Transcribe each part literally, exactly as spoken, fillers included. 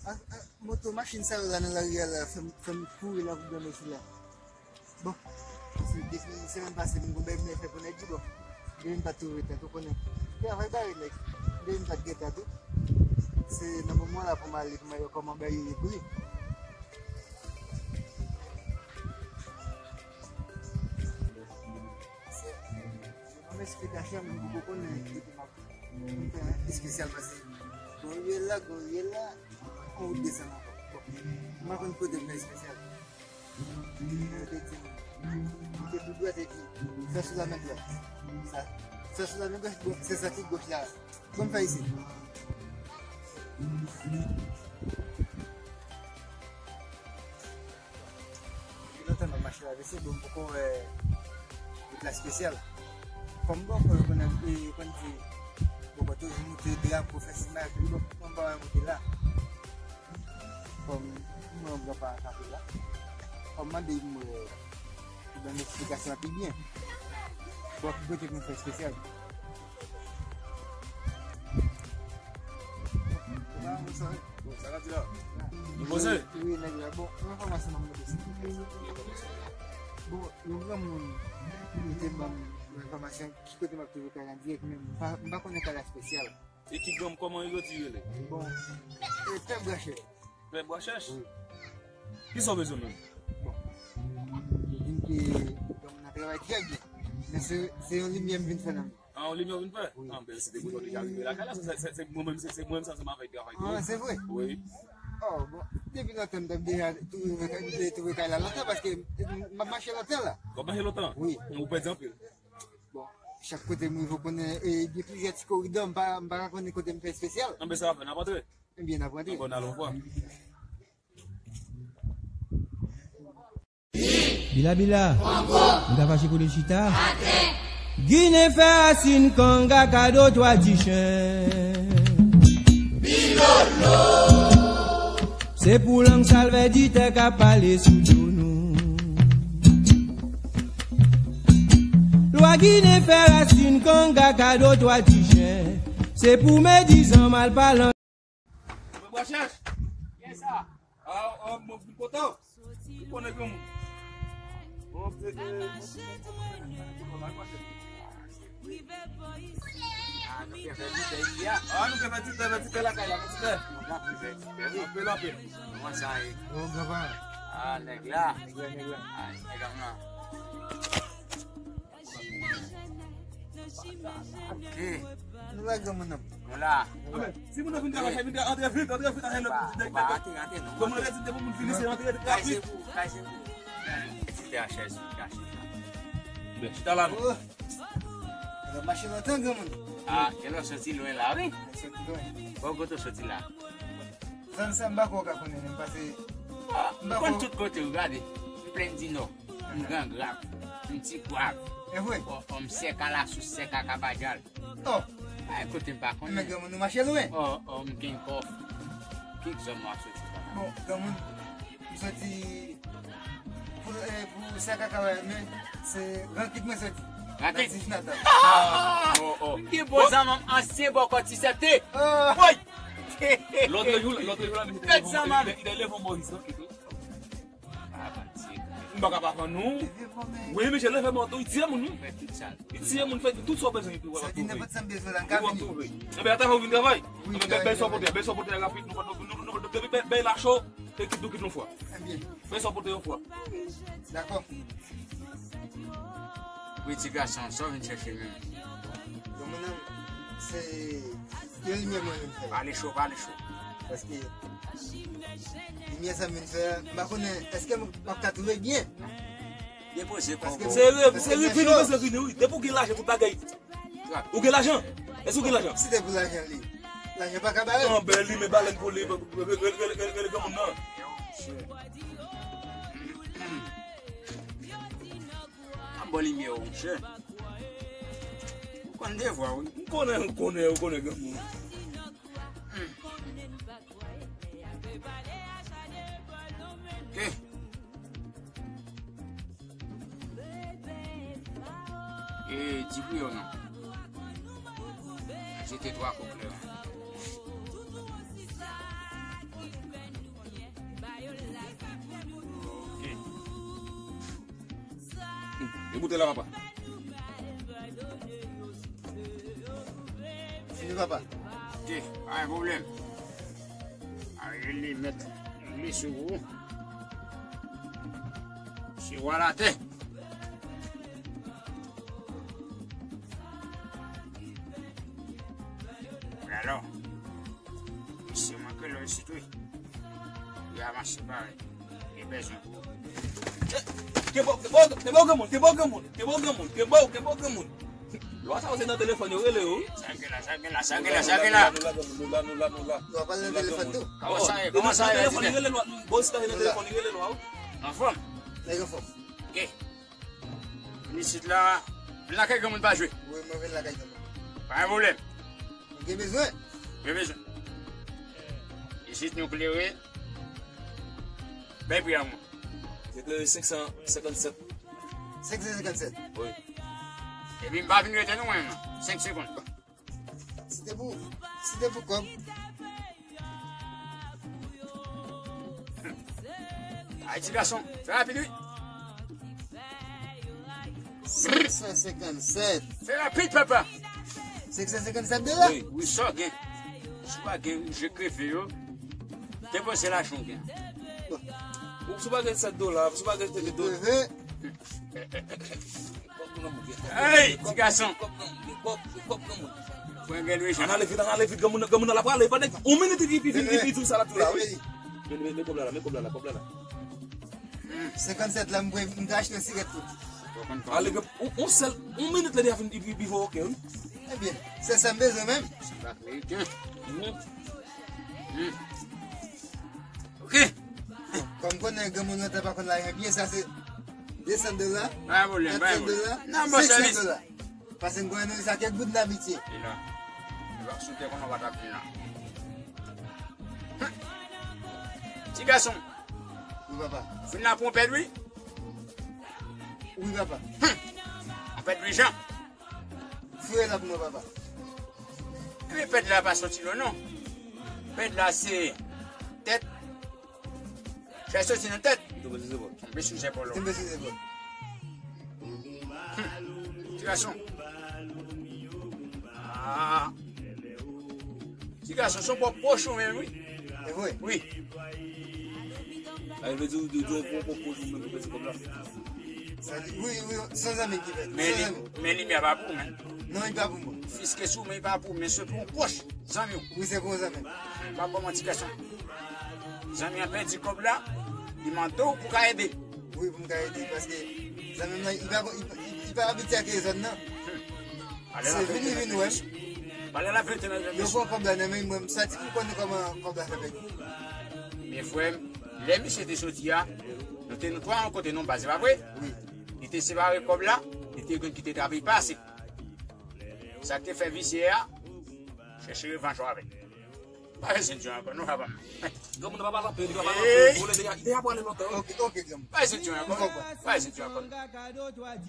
A, a, moto, machin sa yo la nan lari a la, fè m, fè m kouri la pou granmesi la. Bon, se depi semèn pase, m gon bèl mwen fè pou nèg yo, bon. Depi m pa twouve tèt, ou konnen. Travay bare nèg. Depi m pa t gen tèt, tou. Se nan moman la pou m ale, pou m wè kòman bagay yo ye pou li. Se, se yon esplikasyon, men m poko konnen ki te m ap fè espesyal pase. Gon riyèl la, gon riyèl la, gon wout desann ankò. Bon, m pa konn kote m fè espesyal. Yo te di m, m te tou dwat epi fè sou la men dwat. Sa, fè sou la men dwat, bon, se sa ki goch la. Bon, m fè isit. Depi lontan m ap mache la, mesye, bon, m poko wè wout la espesyal. Kòm bòkò, yo konn ap, yo konn di, bòkò toujou moute drapo, fè siman, epi bòkò, kòm m pa wè moute la. Kòm mwen yon gran paran kanpe la, kòm mande m wè, pou ban m esplikasyon an pi byen. Bon, ki kote pou m fè espesyal? Bon, sa va di la? Nou poze? Wi, nèg la. Bon, yon enfòmasyon m ap mande, silvouplè. Bon, yon granmoun, li te ban m yon enfòmasyon, ki kote m ap twouve kay la dirèk, men m pa, m pa konnen kay la espesyal. E ki granm, kòman yo di rele? Bon, e, Pè Bwachèch. Pè Bwachèch? Wi. Kisa w bezwen menm? Bon, li di m ke granmoun nan travay trè byen. Men se, se yon limyè m vin fè nan men. Ah, yon limyè w vin fè? Wi. Ah, bèl, se te pou w deja rive lakay la, se, se, se, se mwen menm, se, se mwen menm sa se m avèk travay tou. Ah, se vre? Wi. Oh, bon, depi lontan m t ap deja twouve, m te twouve kay la lontan paske m ap mache lontan la. W ap mache lontan? Wi. Ou pèdi anpil? Bon, chak kote m rive, w konnen, e, gen plizyè ti koridò, m pa, m pa ka konnen kote m fè espesyal. Anben, sa va fè, n ap antre. Ebyen, n ap antre. Anben, n al on fwa. Bila bila. Kongo. M ta fache kote chita. Atè. Ginen fè rasin kanga kado twa ti chen. Bilolo. Se pou lang salvèditè ka pale sou do nou. Lwa Ginen fè rasin kanga kado twa ti chen. Se pou medizan mal palan. Mwen bwa chèch. Kiyès sa? Ah, ah, mwen vin kontan. Ou konnen granmoun. Bon, se, se, mwen vin kontan, mwen bwa chèch. Ah, nou te fè ti tè isi a. Ah, nou te fè ti tè, fè ti tè lakay la, fè ti tè. Anpil, anpil. Kòman sa ye? Bon, granpa. Ah, nèg la. Nèg la, nèg la. Ah, nèg la. Ok. Nou la, granmoun nan. Nou la. Si moun nan vin travay, vin antre vit, antre vit, antre vit. Antre, antre, non. Kòm mwen di, depi moun fini, se antre rapid. Kay se pou, kay se pou. Ti tè a chèz, ti tè a chèz la. Ben, chita la, non. Oh. N ap mache lontan, granmoun. Ah, kè lè w soti lwen la, wi. Soti lwen. Bò kote w soti la? Zòn sa m pa kwè w ka konnen, men m pase. Ah, m pa kwè. M konn tout kote, w gade. M Plèn di Nò. M Gran Grav. M Ti Gwav. E vre? Ò, ò, m Sèk a Lasous, Sèk a Kabadjal. Oh. Ay, kote m pa konnen. Men granmoun, nou mache lwen. Ò, ò, m Kenkòf. Ki zòn w a soti la? Bon, granmoun, m soti pou, eh, pou Sèk a Kabadjal, men se Rankit mwen soti. Rankit? Natif natal. Ah! Oh, oh. M gen bon zanmi m ansyen bòkò Ti Sète. Ah! Woy! Lòt jou, lòt jou la, misye te leve yon bò isit. M pa ka pa fann nou. Wi, misye leve mòto, li tiye moun, wi. Li tiye moun, fè tout sa w bezwen, epi w ap twouve. Sa di nenpòt sa m bezwen la, m ka vini. Ebyen, ata fò w vin travay. Wi, bèl sa w pote, bèl sa w pote rapid, nou, nou, nou, depi bèl, bèl la cho, ekip nou kit yon fwa. Ebyen. Bèl sa w pote yon fwa. Dakò. Wi, ti gason, sa w vin chèche menm? Bon, mwen menm, se yon limyè mwen vin fè. Pale cho, pale cho. Paske limyè sa m vin fè a, m pa konnen, èske m ap ka twouve l byen? Depoze kò w. Se revini, se revini, wi. Depi w gen lajan, tout bagay. Ou gen lajan? Èske w gen lajan? Si te pou lajan li, lajan pa ka bare. Anben, li men balèn pou li, rele granmoun nan. Ap bò limyè w, monchè. Ou konn devwa w, wi. M konnen, m konnen, ou konnen granmoun. Ok. E, di pou yo non. Jete twa kòb lè. Ekoute la, papa. Fini, papa. Ok, pa gen pwoblèm. Al rele mèt li sou ou. Se wa latè. Alò, misye manke lò isit wi. Li avanse parèy. Li bezwen pou. Kenbe w, kenbe w, kenbe w, granmoun, kenbe w, granmoun, kenbe w, granmoun, kenbe w, kenbe w, granmoun. Lwa sa yo se nan telefòn yo rele yo wi. Sa gen la, sa gen la, sa gen la, sa gen la. Nou la, nou la, nou la, nou la, nou la. Lwa pral nan telefòn tou. Kòman sa ye, kòman sa ye, telefòn li rele lwa. Bon, si ta se nan telefòn li rele lwa wi. Anfòm? Nèg anfòm. Ok. Vin isit la. Vin lakay granmoun pa jwe. Wi, mwen vin lakay granmoun. Pa gen pwoblèm. Ou gen bezwen? Gen bezwen. Isit nou klere. Bay pri a mwen. Se klere senk san senkannsèt. Senk san senkannsèt? Wi. Epi m pa vin rete non mwen menm. Senk segonn. Si te pou, si te pou kòb. Ay, ti gason, fè rapid wi. Senk san senkannsèt. Fè rapid, papa. Senk san senkannsèt dola? Wi, wi, sa w gen. Si w pa gen, je kreve yo. Depoze lajan w gen. Ou si w pa gen sèt dola, si w pa gen sèt dola. Kreve. Hey, ti gason. Pran gen lwe jan. Ann ale vit, ann ale vit, granmoun nan, granmoun nan la prale. Pandan yon minit, epi, epi, epi, epi, tou sa la, tou la, wi. Men, men, men kòb la la, men kòb la la, kòb la la. Senkannsèt la, m pran, m te achte yon sigarèt tou. Ale, yon, yon sèl, yon minit, lè deja fin, epi, epi, epi, ok, wi. Ebyen, se sa m bezwen menm. Se pa ameriken. Mhm. Hmm. Ok. Kòm konnen granmoun lontan pa konn lajan byen, sa se de san dola. Pa gen pwoblèm, pa gen pwoblèm. Katsan dola, senk san dola. Pase m konnen nou sa kèk bout labitye. E la. Lwa sou tè konnen w pa t ap vin la. Ti gason. Wi, papa. Vin la pou yon pèd, wi. Wi, papa. Yon pèd, wi, jan. Foure la pou mwen, papa. Ebyen, pèd la pa soti lwen, non. Pèd la se tèt. Chè soti nan tèt. Li tonbe sou zepòl. Li tonbe sou zepòl. Li tonbe sou zepòl. Hmm. Ti gason. Ah. Ti gason, se yon pwòp pòch ou menm, wi. E vre? Wi. Sa vle di, ou di, ou di, ou pran pòch ou menm pou pèdi kòb la. Sa di, wi, wi, se yon zanmi ki fè. Men li, men limyè pa pou ou menm. Non, li pa pou mwen. Fiske sou, men li pa pou ou, men se pou yon pwòch zanmi w. Wi, se pou yon zanmi. M pa ba w manti, gason. Zanmi an pèdi kòb la, li mande w pou ka ede. Wi, pou m ka ede, paske zanmi m nan, li pa, li, li, li pa abitye ak zòn nan. Se vini, vini wè m. Yo pran kòb la nan men m, mwen, m santi pou m konnen kòman kòb la fè pèdi. Men frè m, lè misye te soti a, nou te nou twa yon kote non baz, se pa vre? Wi. Li te separe kòb la, li te gen ki te trape pase. Sa k te fè visye a chèche revanj avè l. Pa bezwen di ankò, non, papa m. Granmoun nan pa pale anpil, li pa pale anpil. Ou le deja, li deja pale lontan. Ok, ok, granmoun. Pa bezwen di ankò. M konprann. Pa bezwen di ankò.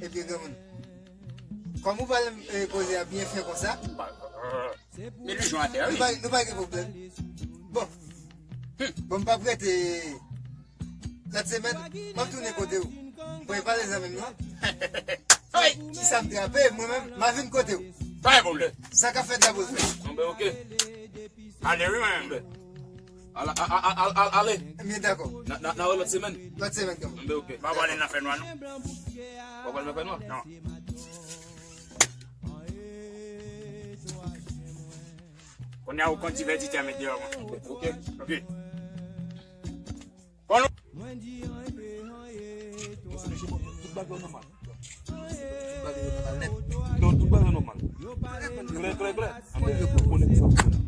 Epi, granmoun, kòm ou pale, eh, koze a byen fen konsa, men li jwenn atè, wi. Nou pa, nou pa gen pwoblèm. Bon. Hmm. Bon, m p ap rete. Lòt semèn, m ap tounen kote w. M prepare zanmi m nan. Hey! Kisa m trape, mwen menm, m a vin kote w. Pa gen pwoblèm. Sa k ap fèt la pou l fèt. Bon, ben, ok. Ale, wi, mwen menm. Bon, ben. Ala, a, a, a, a, a, ale. Ebyen, dakò. N a, n a, n a wè lòt semèn. Lòt semèn, kanmenm. Bon, ben, ok. M pa prale nan fènwa, non. W ap prale nan fènwa? Non. Kounye a, ou konn divètitè met deyò mwen. Ok. Ok. Bon, nou. Tout bagay nòmal. Tout bagay nòmal nèt. Non, tout bagay nòmal. Klè, klè, klè. Anben, ou konnen sa, ou konnen.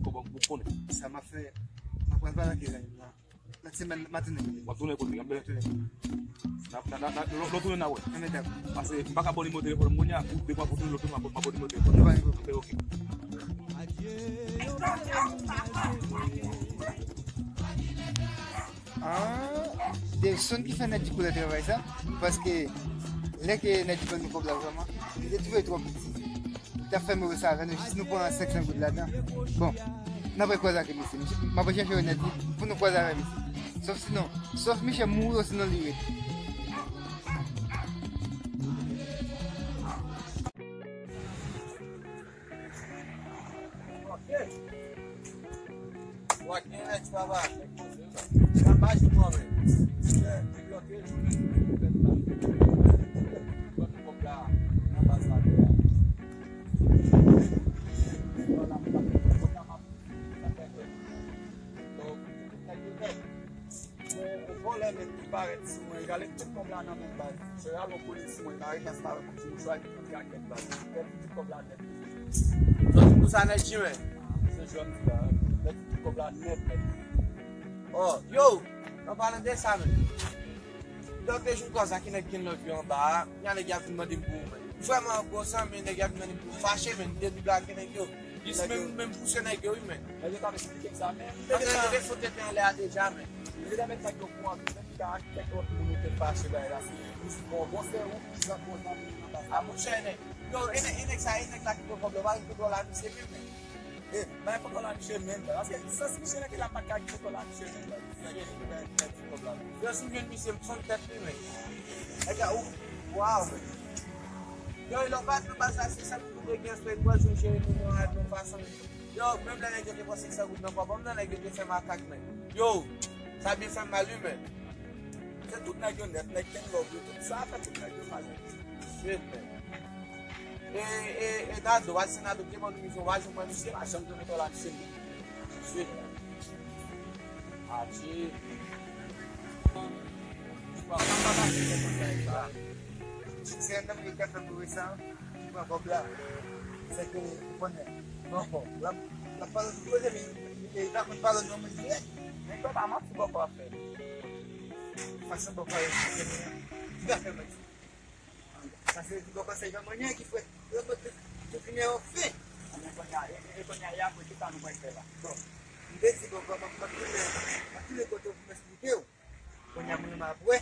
Kòman ou konnen? Sa m ap fè, m ap pral pale ak zanmi m nan. Lòt semèn, m a tounen kote. W ap tounen kote, anben. Tounen. N a, n a, n a, n a, lò, lò tounen n a wè. Anben, dakò. Paske m pa ka ba w nimewo telefòn mwen, a, ou de fwa pou tounen, lòt tounen, m a ba w nimewo telefòn. Nou pa gen pwoblèm. Anben, ok. Ah, Delson ki fè Nèt di koulè travay sa, paske lè ke Nèt di ban nou kòb la vrèman, li te twouve twò piti. Li t ap fè move sa avè nou, jis nou pran senk san goud ladan. Bon, n ap rekwaze ak misye. Misye, m ap chèche wè Nèt di pou nou kwaze avè misye. Sòf sinon, sòf misye mouri osinon li ret. Wa gen nèg papa. Sa pa jwenn mwen men. Debloke. Kòb la nan baz la. Yon vòlè nèt ki parèt sou mwen, gade tout kòb la nan men baz. Chè a, yon polis mwen, pa rete ansanm avèk yon ti mouchwa ki pran krakèt baz. Pèdi tout kòb la nèt. Sòti pou sa nèt jimè. Se jòn sa, pèdi tout kòb la nèt, nèt. Oh, yo, an palan de sa menm. Lòt jou konsa ki nèg gen lòt yo anba a, y a nèg y ap vin mande m pou ou menm. Vrèman gwo san, men nèg y ap vin mande m pou ou fache, men m dedoublan ak nèg yo. Jis menm, menm pouse nèg yo, wi, men. Nèg yo t ap esplike m sa, men m te deja, m te defout tete anlè a deja, men. M te deja met nèg yo kouran, menm ka ak kèk lòt moun ou te fache bay la, se jis bon, bon, se ou ki pran bon zanmi nan baz la. A, monchè, nèg. Yo, e nèg, e nèg sa, e nèg la ki pran pwoblèm, pa gen kontwòl a misye menm, men. E, pa gen kontwòl a misye menm, men. Paske sans misye nan ke la pa ka gen kontwòl a misye menm, men. Sa gen, gen, gen, gen ti pwoblèm. Yo, si m jwenn misye, m fann tèt li, men. Nèg la, ou, waw, men. Yo, lè w pa nan baz la, se sa pou ou te gen, espè pou w jere moun yo a yon fason. Yo, menm lè nèg yo te pran senk san goud nan kòb, menm lè nèg yo te fè makak, men. Yo, sa byen fè m mal, wi, men. Se tout nèg yo nèt, nèg Ken Love yo, tout sa, fè tout nèg yo mal, men. Shit, men. E, e, e Nado, al se Nado ki te ban nou mizon, w a jwenn mwen, misye pa janm jwenn kòb la, misye. Shit, men. Ati. Ou pa, ou pa pase konsa, e sa. Se yon nonm ki ka fè pou sa, ki pran kòb la. Se ke, ou konnen, bòkò. L ap, l ap pale pou koze, men, men, li pa konn pale non, men dirèk. Men kòb pa manti bòkò ap fè. Fason bòkò ap fè, li pa fè manti. Sa se di bòkò se yon mannyè ki fè, tout, tout, tout limyè yo fen. Men kounye a, e, e kounye a, e apre ki sa nou pral fè la? Bon, m te di bòkò, m ap, m ap tounen, m ap tounen kote w pou m esplike w. Kounye a, mwen, m ap wè.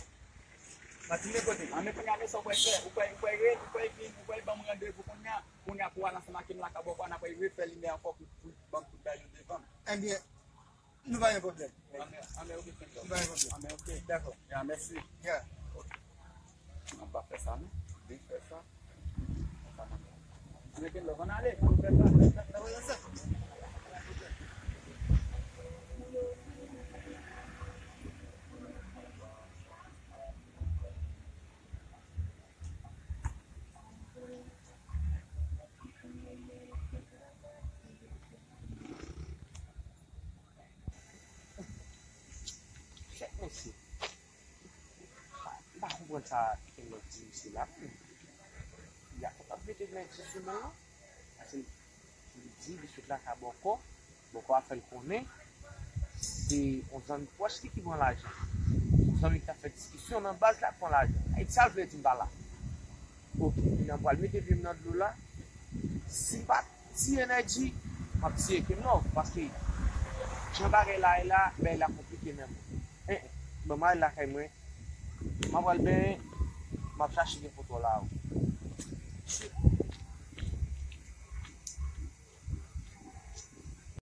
M ap tounen kote. A, men kounye a, men sa w pral fè? Ou pral, ou pral re-, ou pral vin, ou pral ban m randevou kounye a. Kounye a, pou w al ansanm ak m lakay bòkò, n ap refè limyè ankò pou, pou ban m tout bagay yo devan m. Ebyen, nou pa gen pwoblèm. Anmè, anmè, oke, Ken Love. Nou pa gen pwoblèm. Anmè, oke. Dakò. Ya, mèsi. Ya. Oke. Ann pa fè sa, non. Vin fè sa. Anmè, Ken Love, ann ale. Ann fè sa, fè sa, fè sa. Chèf mesye. M pa konprann sa Ken Love di misye la, non. Y a kapab mete nèg sou semèl lan. Paske li di li sot lakay bòkò. Bòkò a fè l konnen se yon zanmi pwòch li ki pran lajan. Yon zanmi ki t ap fè diskisyon nan baz la k pran lajan. Sa vle di m pa la. Oke, kounye a m pral mete pye m nan dlo la. Si m pa tiye Nèji, m ap tiye Ken Love. Paske jan bagay la ye la, bagay la konplike menm. En, en, ban m al lakay mwen. M ap al benyen, m ap chache gen kontwòl a ou.